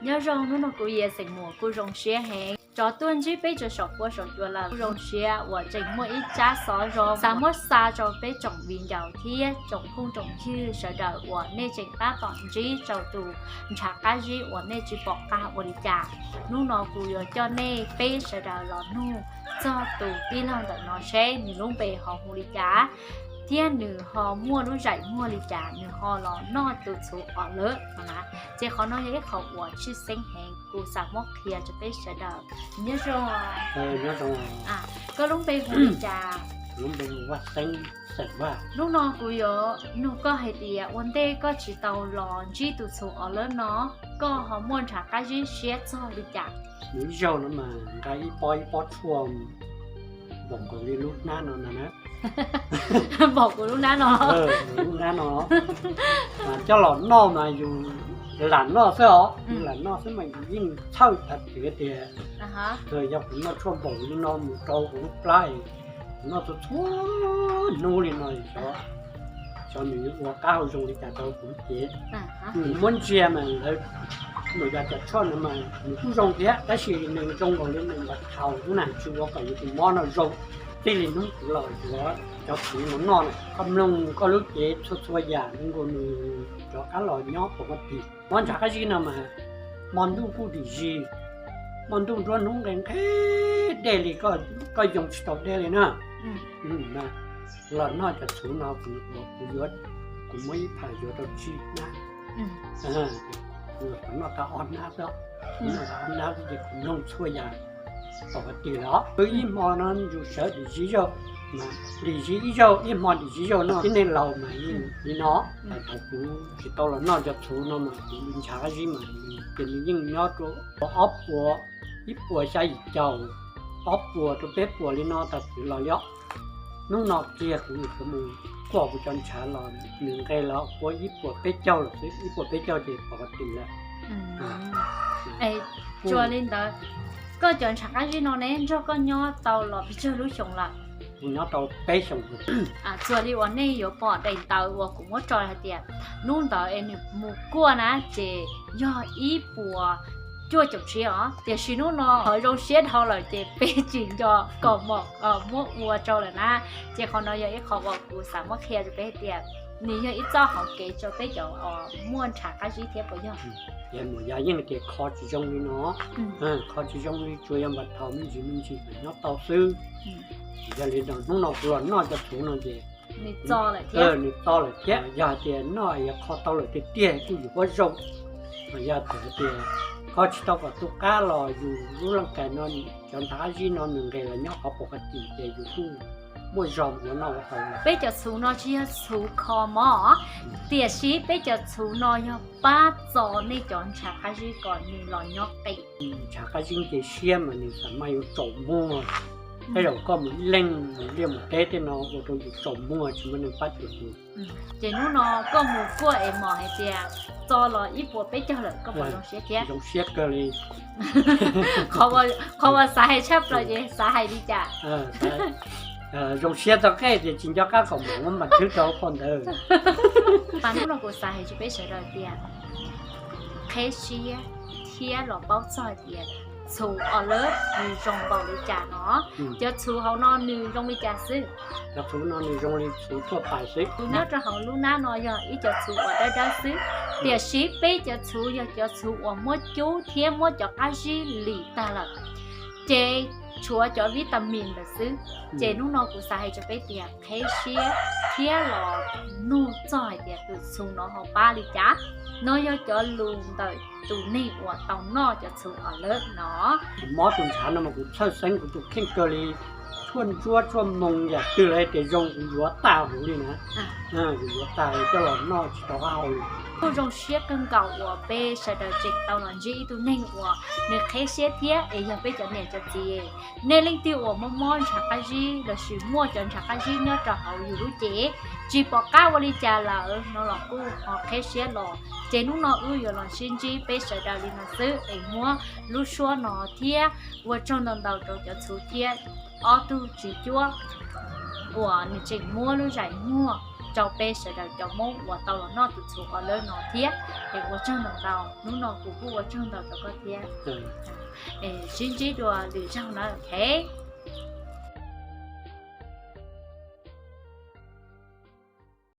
Nyob zoo, hnub no kuv Yias xeem Muas kuj zoo siab heev rov tuaj ntsib peb rau saum huab saum cua lawm. Kuj zoo siab uas tseem muaj ib tsab xov zoo xav muab xa rau peb tsoom viv ncaus thiab tsoom phooj tsoom ywg sawv daws uas nej tseem tab tom ntsib rau tus ntshav qab zib uas nej tsis pom qab ua li cas. Hnub no kuv yuav coj nej peb sawv daws los nug txog tus tij laug ntawm no seb nws lub npe ho hu li cas, thiab nws ho muaj lub ntshav muag li cas nws ho los noj tus txhuv os lawm no na. Ces qhov no yog ib qho uas tshwj xeeb heev kuv xav muab qhia rau peb sawv daws. Nyob zoo, koj lub npe hu li cas? Hnub no kuv yuav nug koj hais tias ua ntej koj tsis tau los ntsib tus txhuv os lawm no, koj ho muaj ntshav qab zib siab txog li cas? Ib zaug no mas nqa ib pob ib pob tshuaj npaum nkaus li lub hnab no na. Npaum kuv lub hnab no. Lub hnab no mas coj los noj mas yus lam noj xwb os, yus lam noj xwb mas yus yeej txhawj tag tiag tiag. Yog kuv noj tshuaj npaum li no mus rau kuv lub plab, kuv noj txhua txhua hnub li no, xyov nws yuav ua qab hau zoo li cas rau kuv lub cev. Kuv muab ntsia mas lawv, mus yos cov tshuaj no mas nws kuj zoo thiab, tab sis nws zoo nkaus li nws npam thaum ub na, tsis ua kom yus tus mob no zoo. Txij li hnub kuv los yuav cov txhuv no noj na, koj mloog koj lub cev txhua txhua yam nkaus nws rov qab los nyob pov tis. Mob ntshav qab zib no mas hmo ntuj kuj dim zis, hmo ntuj nruab hnub nqe nqe dej li, koj yoo tsis tau dej li na. Los noj cov txhuv no, kuv yuav, kuv muab ib pham yuav rau tsib hnab. Kuv noj tau ob hnab xwb, noj tau ob hnab xwb ces kuv mloog txhua yam pov tis lawm. Wb ib hmo no yus sawv dim zis zaug, dim zis ib zaug, ib hmo dim zis zaug no, tib neeg laus mas yeej li no. Thaum kuv tsis tau los noj cov txhuv no mas kuv ntshav qab zib mas ces nws yeej nyob rau ob puas, ib puas xya yim caum, ob puas rau peb puas li no tag txwv los li os. Hnub no kiag kuv yuav mus kuaj kuv cov ntshav los nws nqes los puag ib puas peb caug lawm xwb, ib puas peb caug ces pov tis lawm. Tsuas li ntawd, koj cov ntshav qab zib no ne nrog koj nyob tau los pes tsawg lub xyoo lawm? Kuv nyob tau peb xyoos. Txuas li uas nej yuav pom daim ntawv uas kuv muab tso hais tias hnub ntawd es nws mus kuaj na ces yog ib puas cuaj caum tsib os, tiam sis hnub no qhov zoo siab dhau lawm ces peb tsis nco kom mom muab ua rau lawm na. Ces qhov no yog ib qho uas kuv xav muab qhia rau peb hais tias nws yog ib txoj hauv kev rau peb cov muaj ntshav qab zib thiab puas yog? Ces mus yog yeej tias kho tsis zoo li no, kho tsis zoo li, tsuas yog npam thaum me ntsis me ntsis nyob tau xwb. Yog li no hnub no kuv los noj cov txhuv no ces nws txo lawm thiab, yog hais tias noj yog kho tau lawm tiag tiag kuj yus huab zoo. Yog txawm tias kho tsis tau kom tu qab los yus lub leej kais no, cov ntshav qab zib no nws nqes los nyob qhov pov tis ces yus kuj muaj zog ua noj ua haus. Peb cov txhuv no tsis yog txhuv kho mob, tiam sis peb cov txhuv no yog pab txo nej cov ntshav qab zib kom nws los nyob qis. Ntshav qab zib nce siab mas nws xam maj yuav tsaus muag, tej zaum koj mus ib leeg mus liaj mus teb tej no ua rau yus tsaus muag tsis muaj neeg pab cuam yus. Ces hnub no koj mus kuaj es mom hais tias txo los ib puas peb caug lawm koj puas zoo siab thiab? Zoo siab kawg li. Qhov uas xav hais tshaj plaws ces xav hais li cas? Zoo siab txog qej tias tsis nco qab kom mus muab npas thwb rau phau ntawd. Mas hnub no kuv xav hais rau peb sawv daws tias qheb siab thiab los paub txog hais tias txhuv os lawm nws zoo npaum li cas no. Cov txhuv hauv no nws zoo li cas xwb? Cov txhuv no nws zoo li txhuv tuaj pais xwb. Kuv nyob rau hauv lub hnab no yog ib cov txhuv uas dawb dawb xwb, tiam sis peb cov txhuv yog cov txhuv uas muab cub thiab muab cov qab zib lim tag lawm, ces tshuav cov vitamin ntawd xwb. Ces hnub no kuv xav hais rau peb tias qheb siab thiab los nug txog hais tias tus txhuv no ho pab li cas. No yog cov lus ntawm tus neeg uas tau noj cov txhuv os lawm no. Kuv mob tus ntshav no mas kuv txhawj xeeb kuv tus kheej kawg li. Tshuaj ntsuab tshuaj moo yam twg los tias zoo kuv yuav tag huv li na. Kuv yuav tag li coj los noj tsis tau qab hau li. Kuj zoo siab kawg nkaus uas peb sawv daws tseem tau los ntsib ib tug neeg uas nws qheb siab thiab es yog peb cov niam cov txiv. Nej leej twg uas mob mob ntshav qab zib lossis muaj cov ntshav qab zib nyob rau hauv yus lub cev, tsis pom qab ua li cas lawm no los kuj ho qheb siab los. Ces hnub no wb yuav los sib ntsib peb sawv daws li no xwb es muab lub suab no thiab ua tsaug ntau ntau rau cov txhuv thiab ob tug txiv cuab uas nws tseem muab lub zais muag rau peb sawv daws cov Hmoob uas tau los noj tus txhuv qos lawb no thiab. Es ua tsaug ntau ntau, hnub no kuv kuj ua tsaug ntau rau koj thiab. Es sib ntsib dua lwm zaug na, ok.